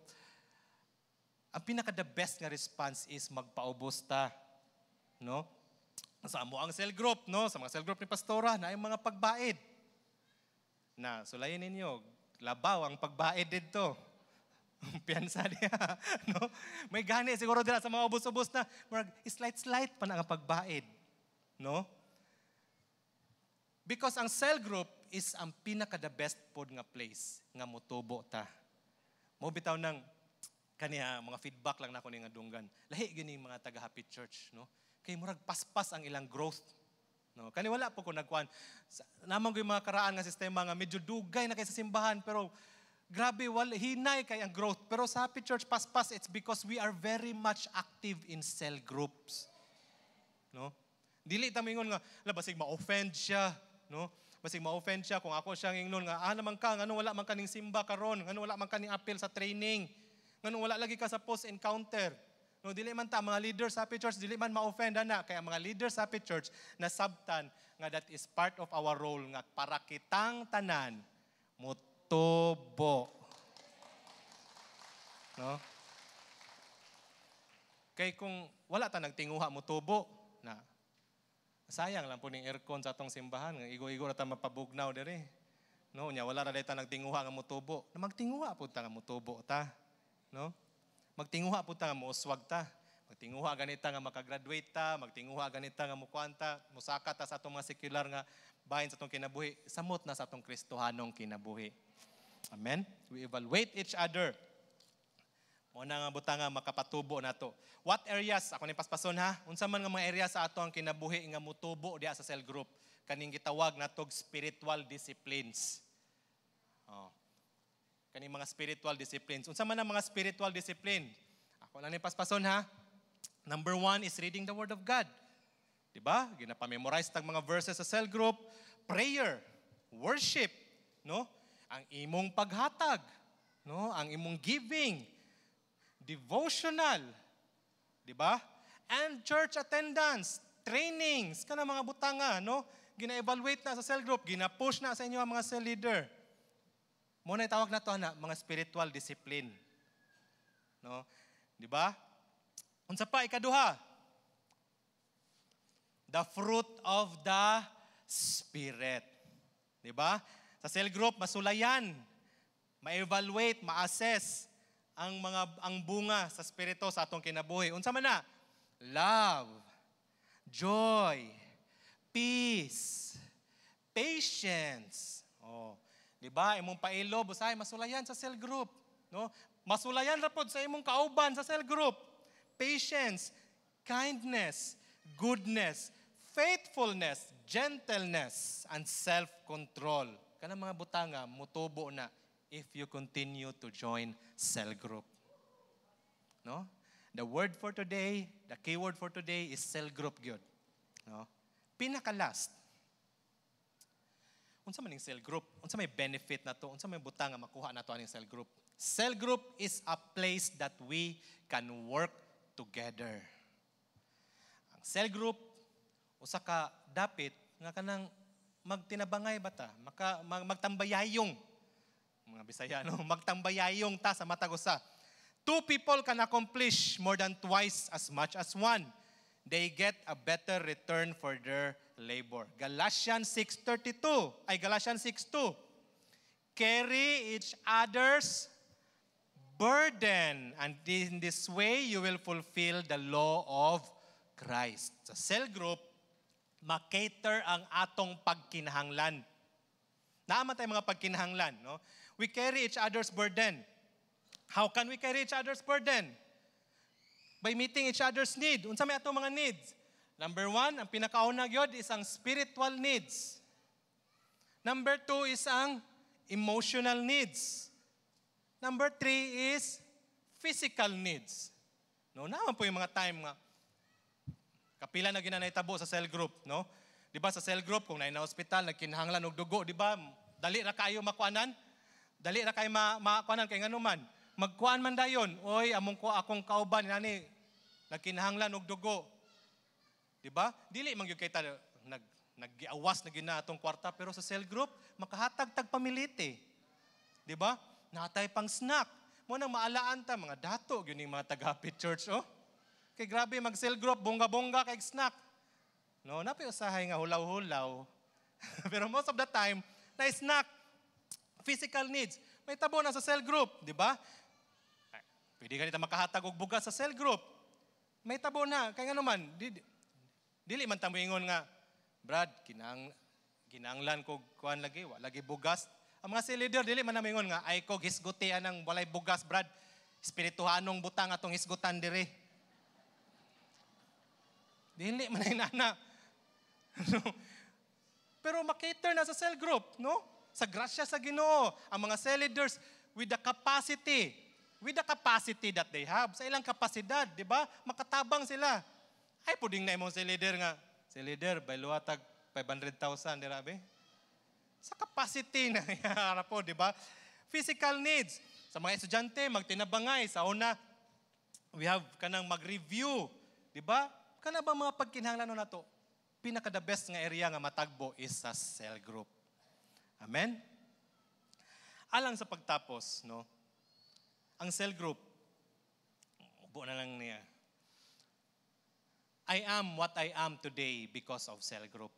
ang pinaka the best nga response is magpaubos ta. No? Sa amo ang cell group, no? Sa mga cell group ni Pastora, na yung mga pagbaid. Na sulayin ninyo, labaw ang pagbaid didto. Piyansa niya, no? May gani siguro dira sa mga ubos-ubos na murag slight-slight pa na ang pagbaid, no? Because ang cell group is ang pinaka the best pod nga place nga motubo ta. Mo bitaw nang kaniya mga feedback lang nako ni nga dunggan. Lahi gini mga taga Happy Church, no? Kay murag paspas ang ilang growth. No, kani wala po ko nagkuan. Namang ko yung mga karaan nga sistema nga medyo dugay na kay sa simbahan pero grabe wala hinay kay ang growth. Pero sa Happy Church paspas, it's because we are very much active in cell groups. No? Dili ta moingon nga la basig ma-offend siya, no? Basig ma-offend siya kung ako siyang ingnon nga ah naman ka ngano wala man kaning simba karon, ngano wala man kaning apil sa training, ngano wala lagi ka sa post encounter. No, dili man ta mga leaders sa Happy Church dili man ma-offend ana kay ang mga leaders sa Happy Church nasabtan nga that is part of our role nga para kitang tanan motubo. No? Kay kung wala ta nagtinguha motubo na sayang lang po ning aircon sa atong simbahan nga igo-igo ra ta mapabugnaw diri. No, nya wala ra ta nagtinguha nga motubo. Na magtinguha pud ta nga motubo ta. No? Magtinguha pud ta nga mouswag ta. Magtinguha ganita nga makagraduate ta, magtinguha ganita nga mukuan ta, musaka ta sa atong mga secular nga bahin sa atong kinabuhi, samot na sa atong Kristohanong kinabuhi. Amen? We evaluate each other. Mo na nga butang nga makapatubo nato. What areas ako ni paspason ha? Unsa man nga mga area sa ato ang kinabuhi nga mutubo diha sa cell group? Kaning gitawag natog spiritual disciplines. Oh. Kaning mga spiritual disciplines. Unsa man ang mga spiritual discipline? Ako lang ni paspason ha. Number one is reading the Word of God. Diba? Ginapa-memorize tag mga verses sa cell group. Prayer, worship, no? Ang imong paghatag, no? Ang imong giving, devotional, di ba? And church attendance, trainings, kana mga butanga, no? Gina-evaluate na sa cell group, gina-push na sa inyo ang mga cell leader. Mo na tawag na to ana, mga spiritual discipline. No? Di ba? Unsa pa ikaduha? The fruit of the Spirit. Di ba? Sa cell group masulayan, ma-evaluate, ma-assess ang bunga sa spirito sa atong kinabuhi. Unsa man na? Love, joy, peace, patience. Oh, di ba? Imong pailob usahay masulayan sa cell group, no? Masulayan ra pod sa imong kauban sa cell group. Patience, kindness, goodness, faithfulness, gentleness, and self-control. Kanang mga butanga mutubo na if you continue to join cell group. No? The word for today, the keyword for today is cell group gyud. No? Pinaka last. Unsa man ning cell group? Unsa may benefit nato? Unsa may butang nga makuha nato aning cell group? Cell group is a place that we can work together. Ang cell group usa ka dapit nga kanang magtinabangay bata, magtambayayong. Mga Bisaya, no? Magtambayayong ta sa matag usa. Two people can accomplish more than twice as much as one. They get a better return for their labor. Galatians 6:32. Ay, Galatians 6:2. Carry each other's burden, and in this way you will fulfill the law of Christ. Sa cell group, ma-cater ang atong pagkinahanglan. Naa man tay mga pagkinahanglan, no? We carry each other's burden. How can we carry each other's burden? By meeting each other's need. Unsa may atong mga needs? Number one, ang pinakauna gyud is ang spiritual needs. Number two is ang emotional needs. Number three is physical needs. No, naman po yung mga time nga kapila na ginanay tabo sa cell group, no? Di ba sa cell group kung naay na ospital nagkinahanglan og dugo, di ba? Dali ra kayo makuanan. Dali ra kayo makuanan kay ngano man. Magkuan man dayon, oy, among ko akong kauban nani nagkinahanglan og dugo. Di ba? Dili man gyud kay ta naggiawas na gyud na atong kwarta, pero sa cell group makahatag tag pamilite. Di ba? Natay pang snack. Mo nang maalaan ta mga dato gyud ning mga taga Happy Church, oh. Kay grabe mag cell group, bongga-bongga kay snack. No, napay usahay nga hulaw-hulaw. Pero most of the time, na snack. Physical needs. May tabo na sa cell group, di ba? Pwede ganita makahatag og bugas sa cell group. May tabo na. Kaya nga naman, dili man ta moingon nga, "Brad, kinanglan ko kuan lagi, wa lagi bugas." Ang mga cell leader, dili man na moingon nga, "Ay ko hisguti anang walay bugas, Brad. Espirituhanong butang atong hisgutan diri." Dili man ay nana. Pero makater na sa cell group, no? Sa grasya sa Ginoo, ang mga cell leaders with the capacity that they have, sa ilang kapasidad, di ba? Makatabang sila. Ay, puding na imong cell leader nga, "Cell leader, bayluha tag 500,000, di rabe?" Sa capacity na po, di ba? Physical needs. Sa mga estudyante, magtinabangay. Sa una, we have kanang mag-review. Di ba? Kana ba mga pagkinahanglan nato? Pinaka the best nga area nga matagbo is sa cell group. Amen? Alang sa pagtapos, no? Ang cell group, ubo na lang niya. I am what I am today because of cell group.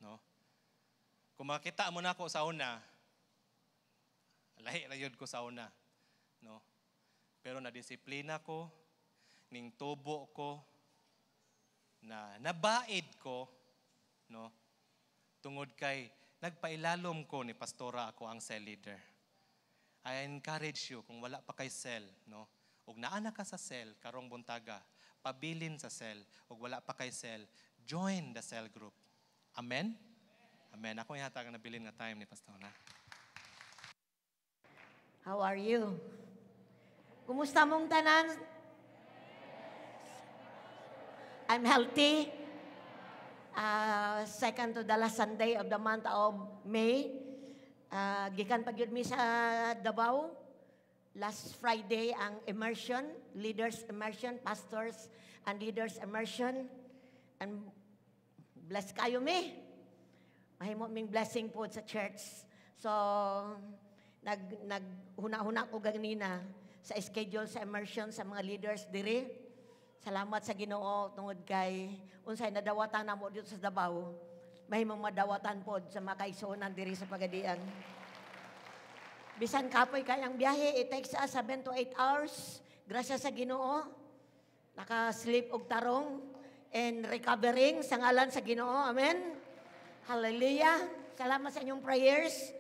No? Kung makita mo na ako sa una, lahi ra yun ko sa una. No? Pero na-disiplina ko, Ning tubo ko na nabaid ko, no, tungod kay nagpailalom ko ni pastora ako ang cell leader. I encourage you, kung wala pa kay cell, no, ug naa na ka sa cell karong buntaga, pabilin sa cell. Ug wala pa kay cell, join the cell group. Amen. Amen. Ako ihatag ang nabilin nga time ni pastora. How are you? Kumusta mong tanan? I'm healthy. Second to the last Sunday of the month of May. Gikan pa gyud mi sa Davao. Last Friday ang immersion, leaders immersion, pastors and leaders immersion. And bless kayo mi. Mahimo ming blessing po sa church. So, nag nag huna-huna ko ganina sa schedule sa immersion sa mga leaders diri. Salamat sa Ginoo tungod kay unsay nadawatan namo dito sa Davao, mahimong madawatan pod sa mga kaigsuonan diri sa Pagadian. Bisan kapoy kayang biyahe, it takes us 7 to 8 hours. Grasya sa Ginoo. Naka-sleep og tarong and recovering sa ngalan sa Ginoo. Amen. Hallelujah. Salamat sa inyong prayers.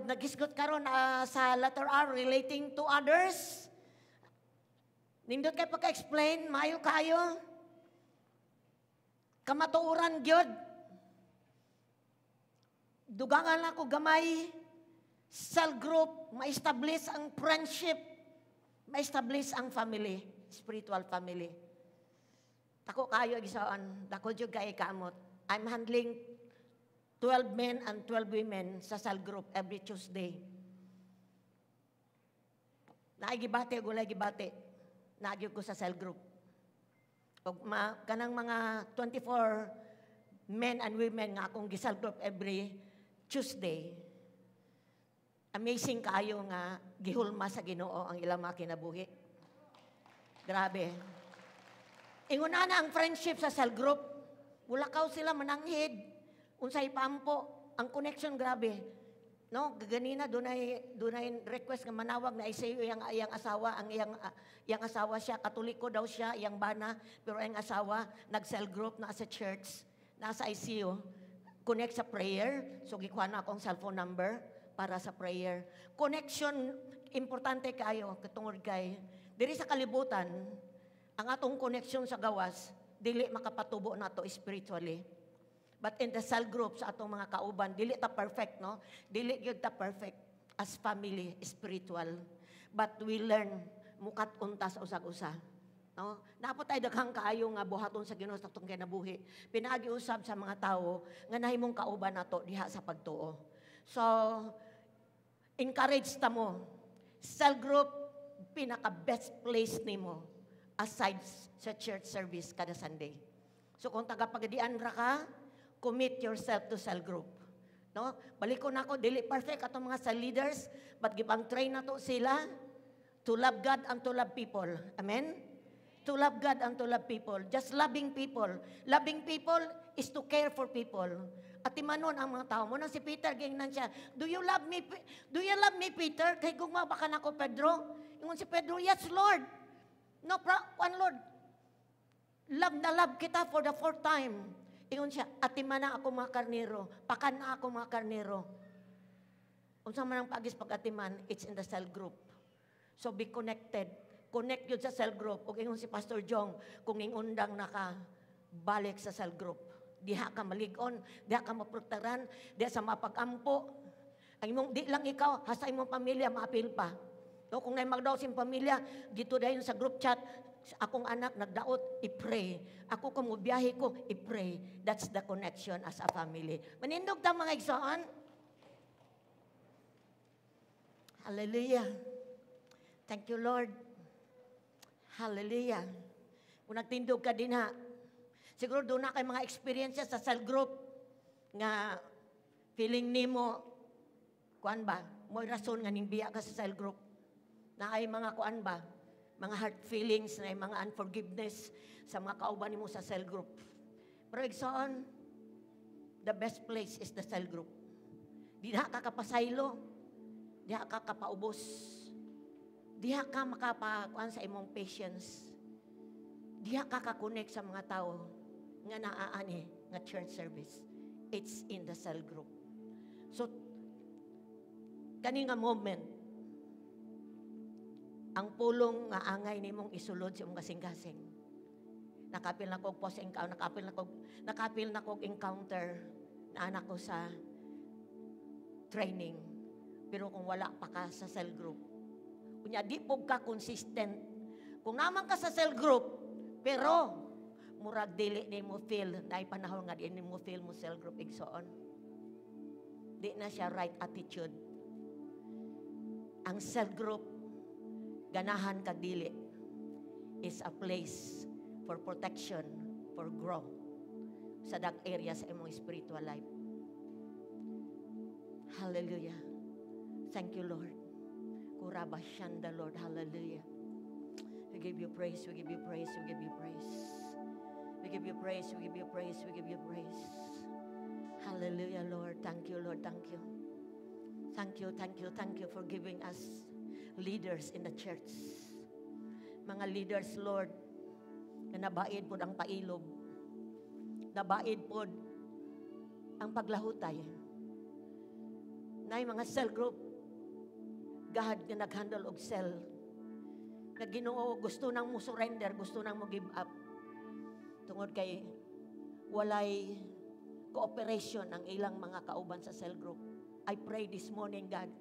Naghisgot karon sa letter R, relating to others. Nindot kay pagka-explain, maayo kayo. Kamatuoran gyud. Dugangan ako gamay, cell group, ma-establish ang friendship, ma-establish ang family, spiritual family. Dako kayo igsoon, dako jud kay kamot. I'm handling 12 men and 12 women sa cell group every Tuesday. Naay gibati, gulay gibati. Naagyo ko sa cell group. Og kanang mga 24 men and women nga akong gi-cell group every Tuesday. Amazing kaayo nga gihulma sa Ginoo ang ilang mga kinabuhi. Grabe. Ingon na ang friendship sa cell group. Mulakaw sila, mananghid. Unsay paampo, ang connection grabe. No, ganina dunay request nga manawag na ICU iyang iyang asawa, ang iyang iyang asawa siya, Katoliko daw siya, iyang bana, pero ang asawa nag-cell group na sa church, nasa ICU. Connect sa prayer. So gikuha na akong cellphone number para sa prayer. Connection, importante kayo katungod kay diri sa kalibutan, ang atong connection sa gawas dili makapatubo nato spiritually. But in the cell group sa atong mga kauban, dili ta perfect, no? Dili gyud ta perfect as family spiritual. But we learn mukat unta sa usag-usa. No? Naa pa tay daghang kaayo nga buhaton sa Ginoo sa atong kinabuhi. Pinaagi usab sa mga tawo nga nahimong kauban nato diha sa pagtuo. So, encourage ta mo. Cell group, pinaka best place nimo aside sa church service kada Sunday. So kung taga Pagadian ra ka, commit yourself to cell group. No? Balik ko na ako, dili perfect atong mga cell leaders, but gipang train na to sila to love God and to love people. Amen? To love God and to love people. Just loving people. Loving people is to care for people. At timanon ang mga tao mo. Nang si Peter, gingnan siya, "Do you love me? Do you love me, Peter? Kay gugma ba ka nako, Pedro?" Ingon si Pedro, "Yes, Lord." "No, one Lord. Love na love kita for the fourth time." Ingon siya, "Atimana ako mga karnero. Pakan na ako mga karnero." Unsa man ang paagi sa pag-atiman, it's in the cell group. So be connected. Connect yun sa cell group. O ingon si Pastor Jong, kung undang na ka, balik sa cell group. Diha ka malig-on, diha ka maprotektaran, diha sa mapag-ampo. Ang imong, di lang ikaw, hasta imong pamilya maapil pa. No, kung naay magdaot sa imong pamilya, dito dayon sa group chat, "Akong anak nagdaot, i-pray. Ako kung mubiyahe ko, i-pray." That's the connection as a family. Manindog ta, mga igsoon. Hallelujah. Thank you, Lord. Hallelujah. Kung nagtindog ka din ha, siguro doon na kay mga experiences sa cell group nga feeling nimo, kuan ba, mo'y rason nga ning biya ka sa cell group. Na ay mga kuan ba, mga hurt feelings, na ay mga unforgiveness sa mga kauban nimo sa cell group. Pero igsoon, the best place is the cell group. Diha ka kapasaylo, diha ka kapaubos, diha ka makapakuan sa imong patience. Diha ka ka-connect sa mga tao nga naa ani nga church service. It's in the cell group. So, kani nga moment, ang pulong nga angay nimong isulod sa imong kasing-kasing. Nakapil na kog post encounter, nakapil na kog encounter na anak ko sa training. Pero kung wala pa ka sa cell group, unya di po ka consistent. Kung naman ka sa cell group, pero murag dili ni mo feel, na panahon nga di mo feel mo cell group, igsoon. Di na siya right attitude. Ang cell group, ganahan kag dili, is a place for protection, for growth sa that area sa imong spiritual life. Hallelujah. Thank you, Lord. Kuraba shanda, Lord. Hallelujah. We give you praise, we give you praise, we give you praise. We give you praise, we give you praise, we give you praise. Hallelujah, Lord. Thank you, Lord. Thank you. Thank you, thank you, thank you for giving us leaders in the church. Mga leaders, Lord, na nabaid po ang pailob. Nabaid po ang paglahutay. Nay mga cell group, God nga nag-handle og cell. Nga Ginoo, gusto nang mo surrender, gusto nang mo give up. Tungod kay walay cooperation ang ilang mga kauban sa cell group. I pray this morning, God,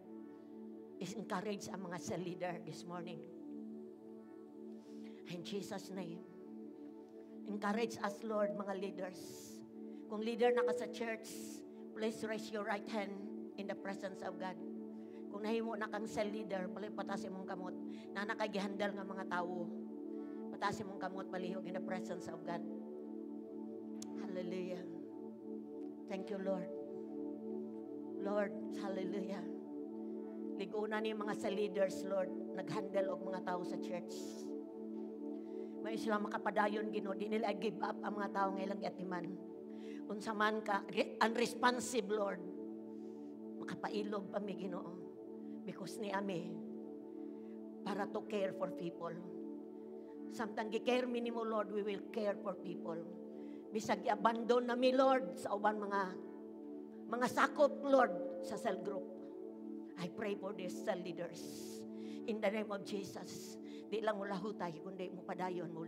is encourage ang mga cell leader this morning. In Jesus' name. Encourage us, Lord, mga leaders. Kung leader na ka sa church, please raise your right hand in the presence of God. Kung nahimo na kang cell leader, pataas imong kamot. Na nakagihandle nga mga tawo. Pataas imong kamot palihog in the presence of God. Hallelujah. Thank you, Lord. Lord, hallelujah. Liguna ni mga cell leaders, Lord, naghandle og mga tao sa church. May sila makapadayon, Ginoo, di nila give up ang mga tao nga ilang giatiman. Unsa man ka unresponsive, Lord. Makapailob pa mi, Ginoo. Because ni ami para to care for people. Samtang gi-care mi nimo, Lord, we will care for people. Bisag i-abandon na mi, Lord, sa uban mga sakop, Lord, sa cell group. I pray for these cell leaders. In the name of Jesus. Di lang mo lahutay, kundi mo padayon, mo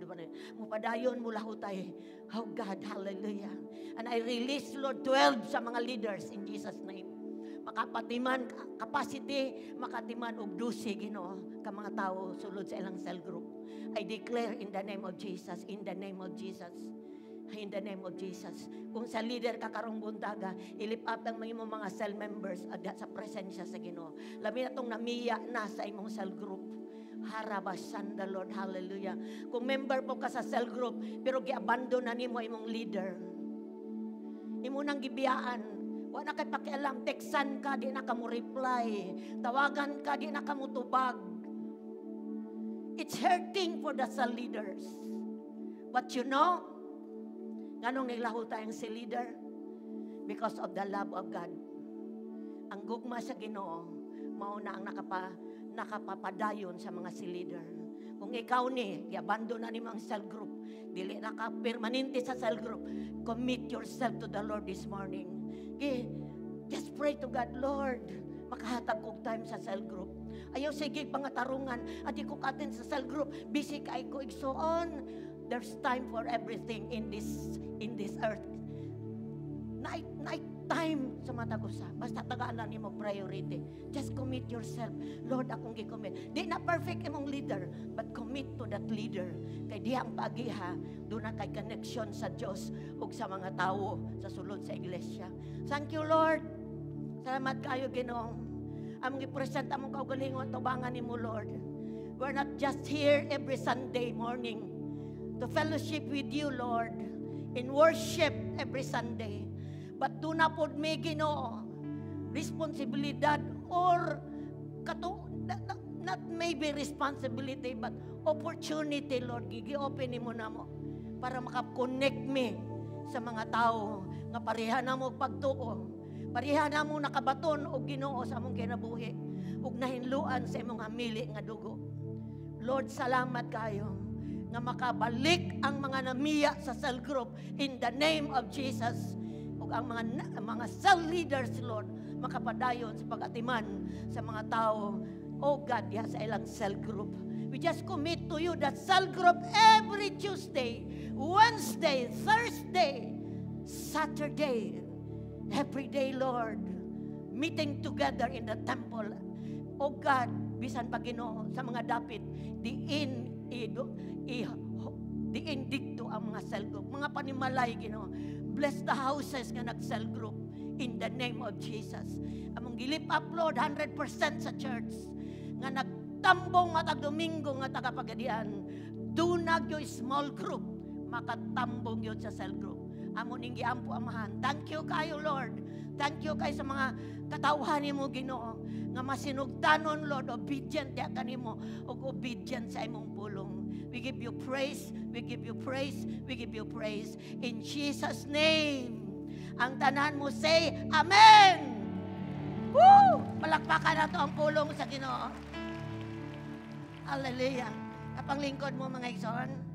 mo padayon, mo lahutay. Oh God, hallelujah. And I release, Lord, 12 sa mga leaders in Jesus' name. Makapatiman, capacity, makatiman og 12, Ginoo, ka mga tao sulod sa ilang cell group. I declare in the name of Jesus, in the name of Jesus. In the name of Jesus. Kung sa leader ka karong buntaga, i-lift up ang mga imong mga cell members adya sa presensya sa Ginoo. Labi na tong namiya na sa imong cell group. Harabasan the Lord, hallelujah. Kung member po ka sa cell group, pero gi-abandon na nimo imong leader. Imo nang gibiyaan. Wa na kay pakialam, textan ka, di na ka mo reply. Tawagan ka, di na ka mo tubag. It's hurting for the cell leaders. But nganong naglahutay ang cell leader? Because of the love of God. Ang gugma sa Ginoo, mao na ang nakapapadayon sa mga cell leader. Kung ikaw ni, giabandon na nimo ang cell group, dili na ka permanente sa cell group, commit yourself to the Lord this morning. Just pray to God, "Lord, makahatag kog time sa cell group." Ayaw sige pangatarungan, adi ko ka-attend sa cell group, busy kay ko, igsoon. There's time for everything in this earth. Night, night time sa matag usa. Basta tagaan na nimo priority. Just commit yourself. "Lord, akong gi-commit." Di na perfect imong leader, but commit to that leader. Kay diha ang paagiha, doon na kay connection sa Dios ug sa mga tawo sa sulod sa iglesia. Thank you, Lord. Salamat kayo, Ginoo. Among gi-present among kaugalingon tubangan nimo, Lord. We're not just here every Sunday morning to fellowship with you, Lord, in worship every Sunday. But duna pod mi, Ginoo, responsibilidad or kato, not maybe responsibility but opportunity, Lord, gi-open nimo namo para maka-connect mi sa mga tao nga pareha namo pagtuo. Pareha namo nakabaton og Ginoo sa among kinabuhi ug nahinluan sa imong hamili nga dugo. Lord, salamat kayo. Nga makabalik ang mga namiya sa cell group in the name of Jesus. Ug ang mga cell leaders, Lord, makapadayon sa pag-atiman sa mga tao, oh God, diha sa ilang cell group. We just commit to you that cell group every Tuesday, Wednesday, Thursday, Saturday, every day, Lord, meeting together in the temple. Oh God, bisan pa, Ginoo, sa mga dapit, diin i, i diin didto ang mga cell group, mga panimalay, Ginoo. Bless the houses nga nag-cell group in the name of Jesus. Among gi-lift up, Lord, 100% sa church nga nagtambong matag Domingo nga taga-Pagadian. Duna gyoy small group, makatambong yun sa cell group. Amo ning giampo, Amahan. Thank you kayo, Lord. Thank you kay sa mga katawhan nimo, Ginoo, nga masinugtanon, Lord, obedient diha kanimo ug obedient sa imong pulong. We give you praise, we give you praise, we give you praise in Jesus' name. Ang tanan mo say, "Amen." Woo! Palakpakan nato ang pulong sa Ginoo. Hallelujah. Kapanglingkod mo, mga igsoon.